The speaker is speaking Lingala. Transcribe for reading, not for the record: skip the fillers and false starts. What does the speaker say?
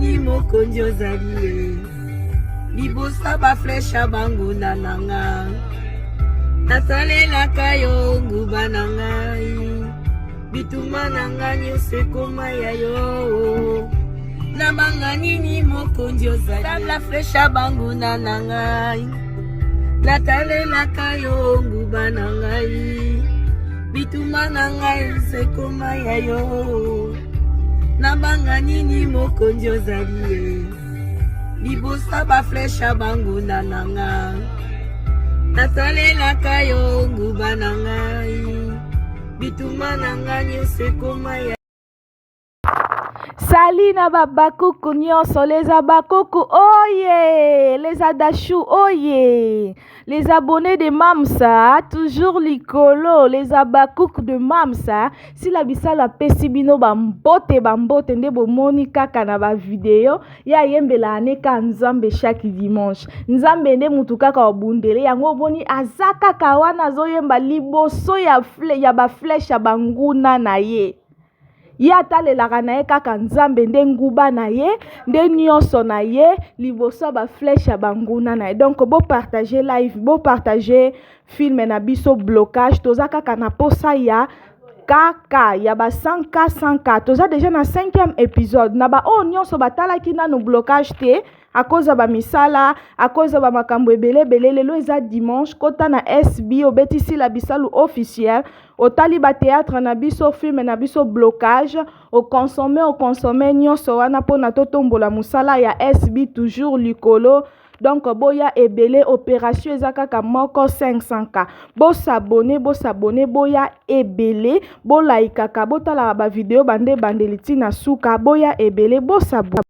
nini mokonzi ozali ye liboso bafleshe ya banguna na nga nasalelaka yo nguba na ngai bituma na nga nyonso ekoma ya yo nabanga nini mokonzi ozali la fleshe ya banguna na ngai natalelaka yo nguba na ngai bituma na ngai ekoma ya yo nabanga nini mokonzi ozali ye liboso bafleshe ya banguna na nga nasalelaka yo nguba na ngai bituma na ngai nyonso ekoma ya. Sali na babakuku nyonso, les abakuku oye, les adachou oye, les abonnés de Mamsa toujours likolo, les abakuku de Mamsa. Sila Bisalo apesi bino bambote bambote nde bomoni kaka na bavideo ye ayembelaka ne ka Nzambe chaque dimanche. Nzambe nde mutu kaka obundele yango, omoni aza kaka wana azoyemba liboso ya bafleshe ya banguna na ye. Ye atalelaka na ye kaka Nzambe nde nguba na ye, nde nyonso na ye liboso ya bafleshe ya banguna na ye. Donc bopartage live, bopartage film na biso Blocage. Toza kaka na posa ya kaka ya ba 100K 100K. Toza déjà na 5e épisode. Na baoyo nyonso batalaki nanu Blocage te à cause ya bamisala, à cause ya bamakambo ebele ebele, lelo eza dimanche, kota na SB, obeti Sila Bisalu officiel, otali batéâtre na biso, film na biso Blocage, okonsome okonsome nyonso wana mpona totombola mosala ya SB toujours likolo. Donc boya ebele, opération eza kaka moko, 500K. Bosabone, bosabone, boya ebele, bolaikaka, botalaka bavideo bande ebandeli ntina suka. Boya ebele, bosabone.